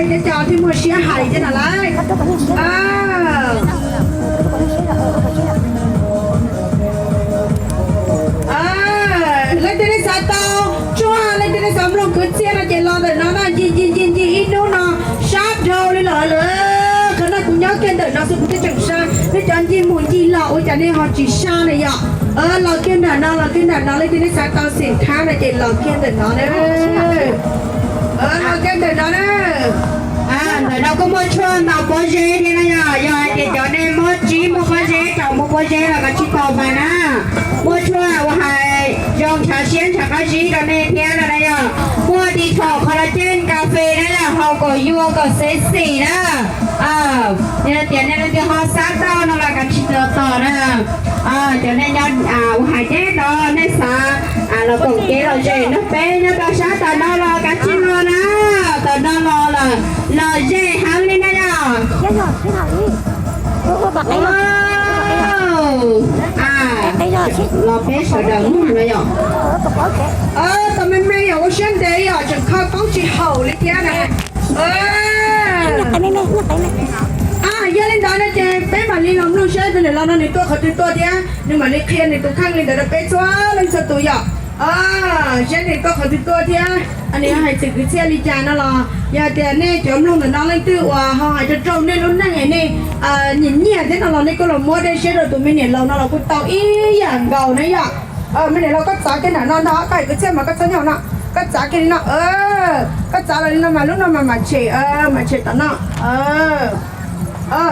Cov cov thiaj muaj siab hais thiab no lauj. Leej twg nej xav tau tsuag, leej twg nej xav mloog kwv txhiaj no ces los ntawm no no, ncig ncig ncig ncig ib hnub no sab dhau li lawm lawm. Qhov no kuv nyob kiag ntawm no xwb kuv twb tseem sab, nej cov ncig mus ncig los ua cas nej ho tsis sab na yom. Los kiag ntawm no, los kiag ntawm no, leej twg nej xav tau xeem thab no ces los kiag ntawm no na. Los kiag ntawm no na. Ntawm no kuj muaj tshuaj ntaus pob zeb thiab na yom. Yog hais tias cov nej muaj tsib muaj pob zeb, tau muaj pob zeb los koj tsis tau mas na. Muaj tshuaj uas hais zoo ntshav siab ntshav qab zib rau nej thiab no na yom. Muaj tis thaum qhov los ceg kas fes na yom, haus kom yuag kom xev xim na. Yog tias nej leej twg ho xav tau no los kav tsij los tos na. Cov nej nyob uas hais ceg no nej xav los koom kev lom zem nrog peb nyob rau sab tom no los kav tsij los na. Tom no los lom zem heev li na yom. Los peb sawv daws mloog no yom. Tom me me yom, ua siab ntev yom, tseem kho koob tsis haum li thiab na. Yog li ntawd no ces peb mam li los mloog seb tus niam laus no nws tuaj qhov twg tuaj thiab nws mam li qhia nws tus kheej li ntawd rau peb txhua leej txhua tus yom. Seb nws tuaj qhov twg tuaj thiab nws yuav hais txog kwv txhiaj li cas no los yog tias nej cov mloog ntawm no leej twg uas ho hais rau rau nej lub neej nej nyiam nyiam thiab no los nej kuj los muab dej siab rau tus me niam laus no los kuj tau ib yam nkaus na yom. Me niam laus, koj txav kiag ntawm no ntag, koj hais kwv txhiaj mas koj txhob nyob no, koj txav kiag li no. Koj txav los li no mas lub no mas mam tshem, mam tshem tom no.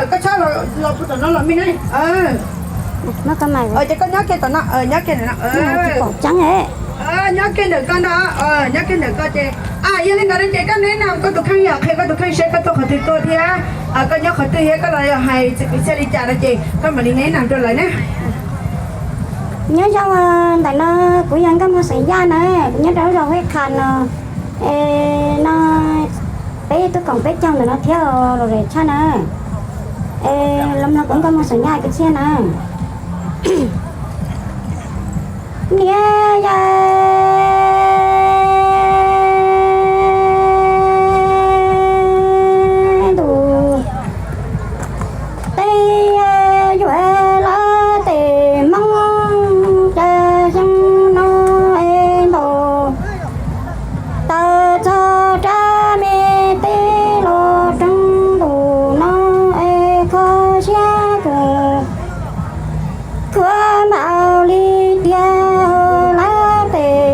Koj txhob los puag tom no los me ne. Ces koj nyob kiag tom no, nyob kiag ntawm no. Nyob kiag ntawm koj ntag, nyob kiag ntawm koj ces, yog li ntawd no ces koj neb na koj tus kheej yom, qhia koj tus kheej seb koj tuaj qhov twg tuaj thiab koj nyob qhov twg thiab koj los yog hais txog kwv txhiaj li cas no ces koj mam li neb na rau lawv ne. Nyob zoo, ntawm no kuv yog Nkauj Muag Xeem Yaj na, kuv nyob rau lub zos Huab Qha no. Es no peb tuaj koom peb caug ntawm no thiab los zem tshaj na. Es los mloog kuv Nkauj Muag Xeem Yaj kwv txhiaj na. Niam yau ntuj, tej yuav los tej Hmoob cas xyoo no es ntaus tawm txog rab me teb los roog ntuj no es kho siab kuv khuav npaum li tiag lawm tej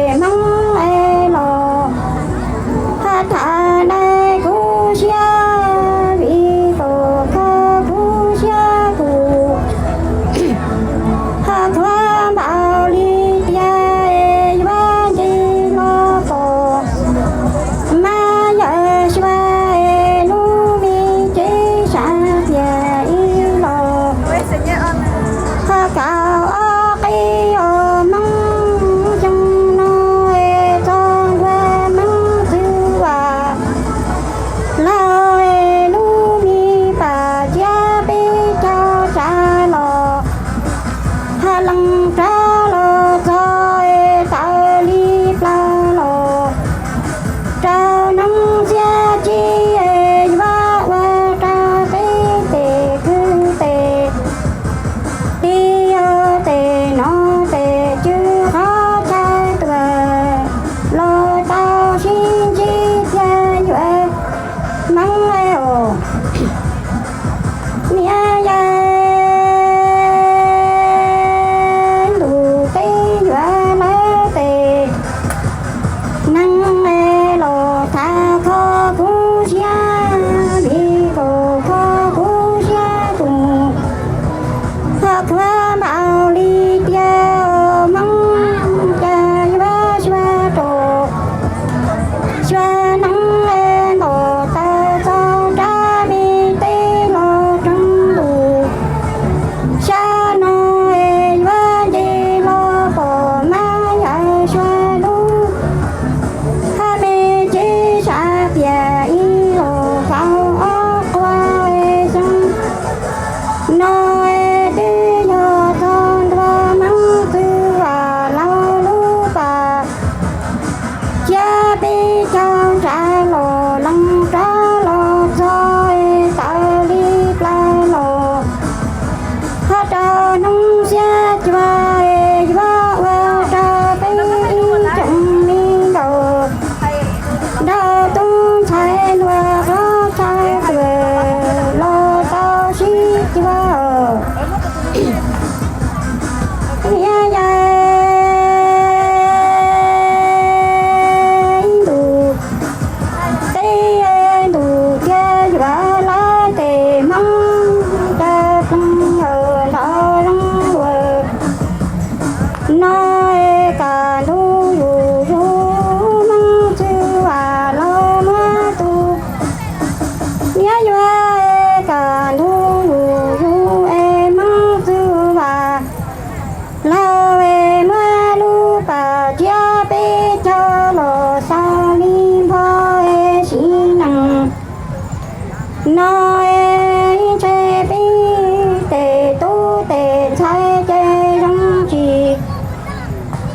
No es ntshai peb tej tub tej ntxhais ces zoo tsis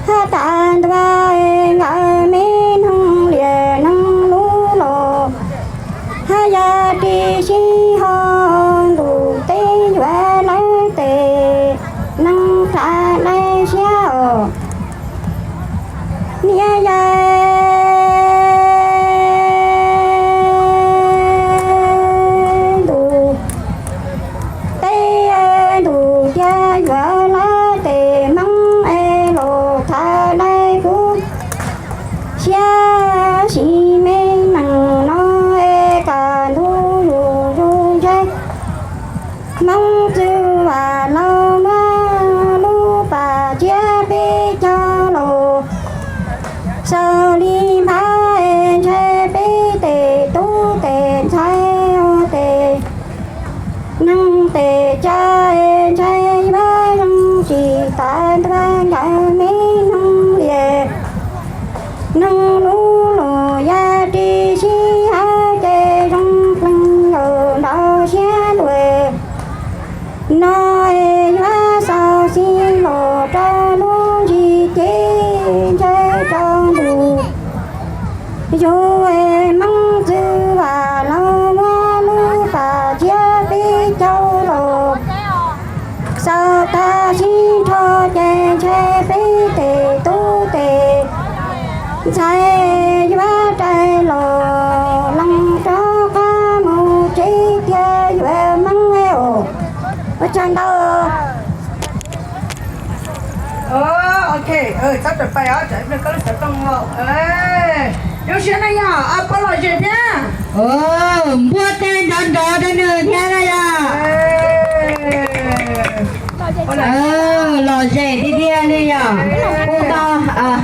hab tas ntua, nkawd me neeg liam neeg lub los hab yog ris sib ho ntuj teb yuav lawv tes neeg rhais dai siab os. Niam yau ntuj teb ntuj tiaj yuav lawv tes Hmoob es los thawm dai kuv siab sis me neeg no es kaj ntug yus zus ntshai. Hmoob txwj vam laug muab lub pas tsiab peb caug los xaus li nphav es ntshai peb tej tub tej ntxhais ua tes neeg tes tsav es ntshai yuav zoo tsis tas ntua nkawd me neeg liam neeg lub los yog ris sib hab ces zoo pleeg yus nrau siab luag no es yuav xaus xis los rau lub ntsis ces ntshai rau ntuj yus es Hmoob txwj vam laug muab lub pas tsiab peb caug los xaus tag sib nrho ces ntshai peb tej tub tej ntxhais yuav rais los lees rov qab mus tsev tiag yuav Hmoob os. Ua tsaug ntau. Ok, txhob rawm pais os, tsam ib pliag koj lub xov tooj los. Zoo siab na yog, puab lom zem thiab. Npua teg nrov nrov rau nws thiab na yog. Lom zem tiag tiag li yog, kuj tau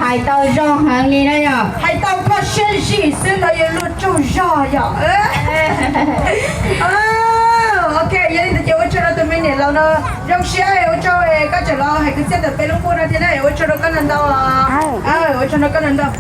hais tau zoo heev li na yog. Hais tau koj siab zim xwb los yog luag tsaug zog yog. Ok, yog li ntawd ces ua tsaug rau tus me niam laus no, zoo siab ua tsaug koj tseem los hais kwv txhiaj ntawm peb lub npua no thiab na, ua tsaug rau koj ntau ntau. Ua tsaug rau koj ntau ntau.